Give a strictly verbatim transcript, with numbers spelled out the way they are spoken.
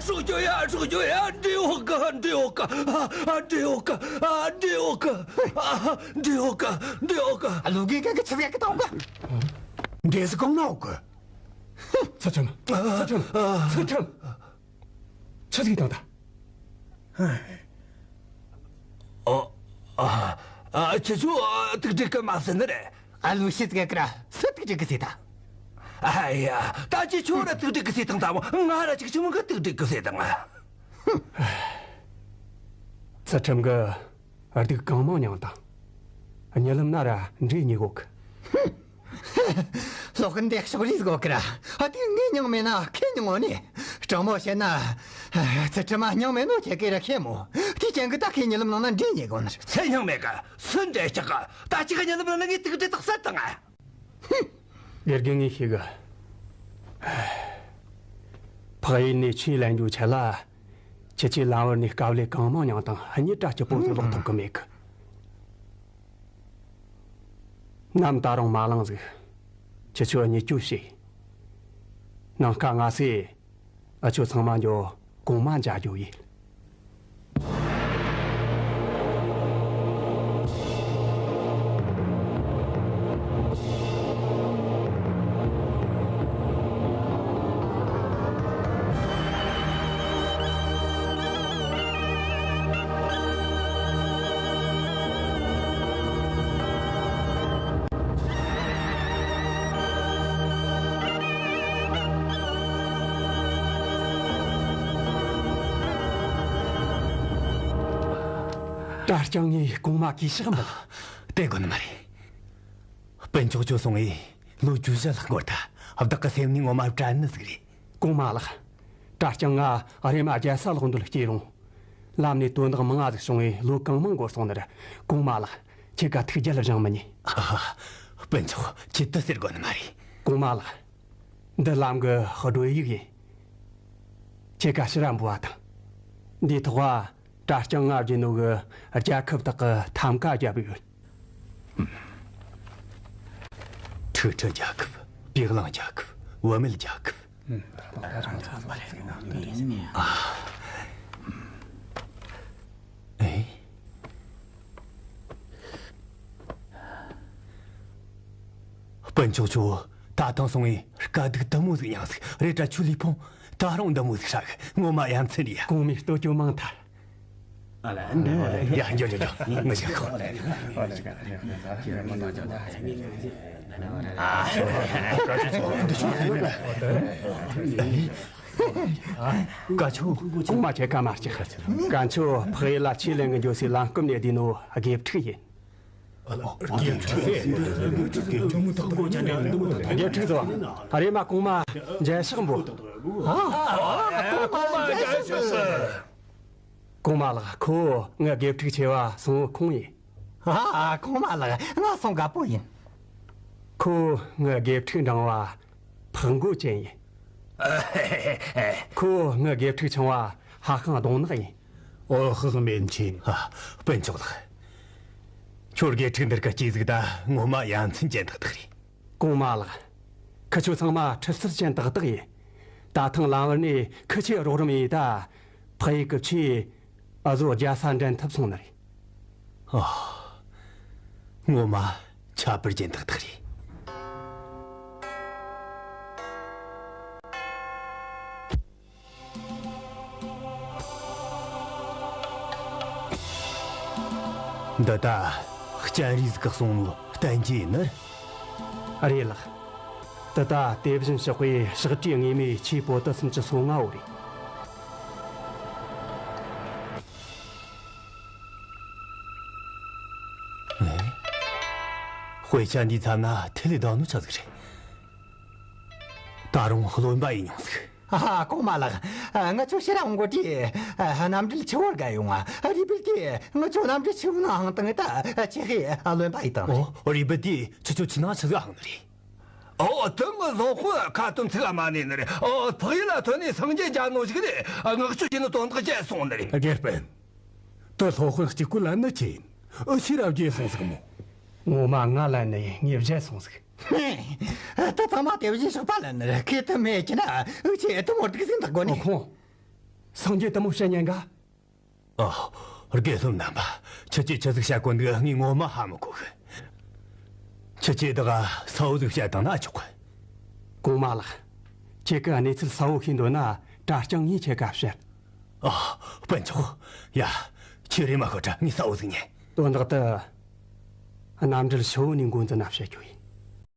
སྲོག་སྐྱོབ་ཡ། སྲོག་སྐྱོབ་ཡ། འབྲས་བུ་གི། འབྲས་བུ་གི། ཨ། འབྲས་བུ་གི། ཨ། འབྲས་བུ་གི། ཨ། འབྲས་བུ་གི། འབྲས་བུ་གི། ཨ། ལུག་གི་གན་གི་ཆི་ཟིག་གི་ཏོང་གི། འབྲས་སི་གང་ན་འོག་གི། ཚུལ་ཁྲིམས། ཚུལ་ཁྲིམས། ཚུལ་ཁྲིམས། ཆི་ཟིག་བཏང་ད། ཨོ། ཨ། ཨ། ཁྱེད་ཚོ་དུག་སྦྲུལ་གི་མ་ཟེར་ནི་རེད། ཨ། ལུག་ཤི་ཟིག་གི་ར་སུ་དུག་སྦྲུལ་གི་ཟེར་ད། ཨ་ཡ། ད་ཁྱེད་ཚོ་ར་དུག་སྦྲུལ་གི་ཟེར་དང་ད་མོ། ང་ར་ཅིག་ཆི་མོ་གི་དུག་སྦྲུལ་གི་ཟེར་དང་། ཚུལ་ཁྲིམས་གི་སྡུག་གང་མང་མྱངས་དང་། གཉིད་ལམ་ན་ར་འདྲེ་རྙེད་གོ་གི། ལོག་གི་འདེགས་ཤོག་རིས་གོ་ཀི་ར། ཨ། དེ་ངས་མྱངས་མེད་ན་ཁྱེད་མྱངས་ནི། དྲང་མོ་བཤད་ན། ཚུལ་ཁྲིམས་མ་མྱངས་མེད་ནོ་ཁྱེད་ཀྱི་ར་ཁྱེད་མོ། དེ་ཅན་གི་ད་ཁྱེད་གཉིད་ལམ་ནང་ན་འདྲེ་རྙེད་གོ་ནི། སུ་མྱངས་མེད་གི། སུ་འདྲེ་ལྕག་གི། ད་ཅི་གི་གཉིད་ལམ་ནང་ན་ངས་དུག་སྦྲུལ་དག་བསད་དང་ང་། དགེ་རྒན་ངས་ཤེས་གི། འཕགས་ཡུལ་ནས་ཆོས་ལེན་རྒྱུའི་ཆེད་ལ། ཁྱེད་ཆོས་ལམ་བར་ནས་དཀའ་ལས་གང་མང་མྱངས་དང་། གཉིད་ར་སྐྱིད་པོ་ཟིག་ལོག་ཐུབ་གི་མེད་གི། ནམ་ད་རུང་མ་ལངས་ཟིག། ཁྱེད་ཆོ་གཉིད་སྐྱོ་བྱོས། ནངས་ཀ་ང་སེ་འུ་ཆོ་ཚང་མ་འགྱོ་གོང་མ་མཇལ་རྒྱུ་ཡིན། གྲྭ་རྐྱང་ངས་གོང་མ་གུས་ཕྱག་འབུལ། དེ་དགོས་ནི་མ་རེད། སྤུན་མཆོག་ཁྱོད་སོང་ངས་ལོ་བཅུ་བཞི་ལྷག་འགོར་ཐལ། བདག་གི་སེམས་ནས་ངོ་མ་དྲན་ནི་ཟིག་རེད། གོང་མ་ལགས། གྲྭ་རྐྱང་ང་རེམ་མ་རྒྱལ་ས་ལོག་འདོད་སྐྱེས་རུང་། ལམ་ནས་དོན་དག་མང་ང་ཟིག་བྱུང་བས་ལོ་གང་མང་འགོར་སོང་ནི་རེད། གོང་མ་ལགས། ཁྱེད་ཀ་ཐུགས་རྒྱལ་བཞེངས་མི་ཉན། ཨ་ཧ། སྤུན་མཆོག་ཁྱེད་དེ་ཟེར་དགོས་ནི་མ་རེད། གོང་མ་ལགས། འདི་ལམ་གི་བགྲོད་ཡིག་ཡིན། ཁྱེད་ཀ་ཕྱིར་ར་འབུལ་བ་དང་། འདིའི་ཐོག་བ། གྲྭ་རྐྱང་ང་བརྒྱུད་ནོ་གི་རྒྱལ་ཁབ་དག་གི་ཐམ་ཀ་བརྒྱབ་ཡོད། ཁྲི་ཁྲི་རྒྱལ་ཁབ། པེ་གླང་རྒྱལ་ཁབ། བུད་མེད་རྒྱལ་ཁབ། ཨ། ཨེ། སྤུན་མཆོག་ཁྱོད་ད་ཐེངས་སོང་ངས་དཀའ་སྡུག་འདི་མོ་ཟིག་མྱངས་ཟིག་རེད་དྲ། ཁྱོད་ལུས་ཕུང་ད་རུང་འདི་མོ་ཟིག་ཧྲ་གི། ངོ་མ་ཡ་མཚན་རེད་ཡ། གོང་མས་བསྟོད་རྒྱུ་མང་ཐལ། ཡ། འགྱོ་འགྱོ་འགྱོ། ང་ཞིག་ཁོ། ཀ་ཆུ། གོང་མ་ཁྱེད་ཀ་མ་སྐྱེ། ཀ་ཆུ་འཕགས་ཡུལ་ལ་ཆོས་ལེན་གི་འགྱོ་སའི་ལམ་སྐོར་ནས་བསྡད་ནོ་དགེ་ཕྲུག་ཡིན། དགེ་ཕྲུག་ཟེར། དགེ་ཕྲུག་ཚོ། རེམ་མ་གོང་མ་མཇལ་ཕྱག་འབུལ། ཨ། གོང་མ་མཇལ་ཕྱག་འབུལ། གོང་མ་ལགས། ཁོ་ངའི་དགེ་ཕྲུག་ཆེ་བ་སུན་ཝུ་ཁུང་ཡིན། ཨ། གོང་མ་ལགས། ང་སུན་དགའ་པོ་ཡིན། ཁོ་ངའི་དགེ་ཕྲུག་འབྲིང་བ་ཕག་མགོ་ཅན་ཡིན། ཁོ་ངའི་དགེ་ཕྲུག་ཆུང་བ་ཧྭ་ཤང་གདོང་ནག་ཡིན། ཨོ་ཧི་ཧི། མེན་ཆིན། ཨ། སྤུན་མཆོག་ལགས། ཁྱོད་དགེ་ཕྲུག་འདི་རིགས་ཀ་སྐྱེས་གཟུགས་ད་ངོ་མ་ཡ་མཚན་ཅན་ཏག་ཏག་རེད། གོང་མ་ལགས། ཁི་ཆོ་ཚང་མ་ཁྲི་རྩིབས་ཅན་ཏག་ཏག་ཡིན། ད་ཐེངས་ལམ་བར་ནས་ཁི་ཆོའི་རོགས་རམ་ཡིན་ད། འཕགས་ཡུལ་གི་ཆོས་འུ་ཟོ་རྒྱལ་ས་འདྲེན་ཐུབ་སོང་ནི་རེད། ཨ། ངོ་མ་ཁྱད་པར་ཅན་ཏག་ཏག་རེད། འདི་ད་སྤྱན་རས་གཟིགས་གསུང་ནོ་བསྟན་བཅོས་ཡིན་ནི། རེད་ལགས། འདི་ད་དེ་བཞིན་གཤེགས་པའི་ཕྱག་བྲིས་དངོས་མའི་ཆོས་པོ་ཏི་སུམ་ཅུ་སོ་ལྔ་བོ་རེད། ཨེ། དཔེ་ཆ་འདིའི་མཚམས་ན་ཐིག་ལེ་བསྡམས་ནོ་ཆི་ཟིག་རེད། ད་རུང་རློན་པ་ཡིན་མྱོང་ཟིག། ཨ། གོང་མ་ལགས། ཨ། ང་ཚོ་ཕྱིར་འོང་གོ་དུས། ཨ། གནམ་གྲུ་ཆུ་བོར་བརྒལ་ཡོང་། ཨ། རུས་སྦལ་དེ་ང་ཚོ་གནམ་གྲུ་ཆུ་བོ་ནང་འཕངས་བཏང་ད་ཆེ་ཧེ་རློན་པ་ཡིན་བཏང་། ཨོ། རུས་སྦལ་དེ་ཁྱེད་ཚོ་ཆུ་ནང་ཆི་ཟིག་འཕངས་ནི་རེད། ཨོ། དེ་ངའི་སློབ་དཔོན་ཁ་དོན་ཚིག་ལ་མ་ནས་ནི་རེད། ཨོ། འཕགས་ཡུལ་ལ་ཐོན་ནས་སངས་རྒྱས་མཇལ་ནོ་ཞིག་རེད། བསྔགས་བརྗོད་བྱས་ནས་དོན་དག་བྱས་སོང་ནི་རེད། དགེ་སྤུན། དེ་སློབ་དཔོན་གཅིག་པུ་ལན་ནི་ཅི་ཡིན། འུ་ཆོས་ར་བརྗེད་སོང་ཟིག་མོ། ངོ་མ་ང་ལན་ནི་ངས་བརྗེད་སོང་ཟིག། ཧེ། དེ་ཚང་མ་དེ་བཞིན་གཤེགས་པ་ལན་ནི་རེད། ཁོས་དེ་མེད་ཀྱི་ན་འུ་ཆོས་དེ་མོ་སྡུག་ཟིག་འདག་དགོས་ནི། ཨོ། ཁོང་། སངས་རྒྱས་དེ་མོ་བཤད་ཉན་ག་ཨོ། དགེ་སློང་རྣམ་པ། ཁྱེད་ཀྱིས་ཆི་ཟིག་བཤད་གོ་འདུག་ངས་ངོ་མ་ཧ་མི་གོ་གི། ཁྱེད་ཀྱིས་བདག་གསལ་བོ་ཟིག་བཤད་བཏང་ན་ཆོག་གི། གོང་མ་ལགས། ཁྱེད་ཀྱིས་གནས་ཚུལ་གསལ་བོ་ཤེས་འདོད་ན་གྲྭ་རྐྱང་ངས་ཁྱེད་ཀ་བཤད། ཨོ། སྤུན་མཆོག། ཡ། ཁྱེད་རེམ་མ་ཤོད་དྲ། ངས་གསལ་བོ་ཟིག་ཉན། དོན་དག་དེ་གནམ་འབྲེལ་ཞུ་བོ་ནས་འགོ་འཛིན་ན་བཤད་རྒྱུ་ཡིན།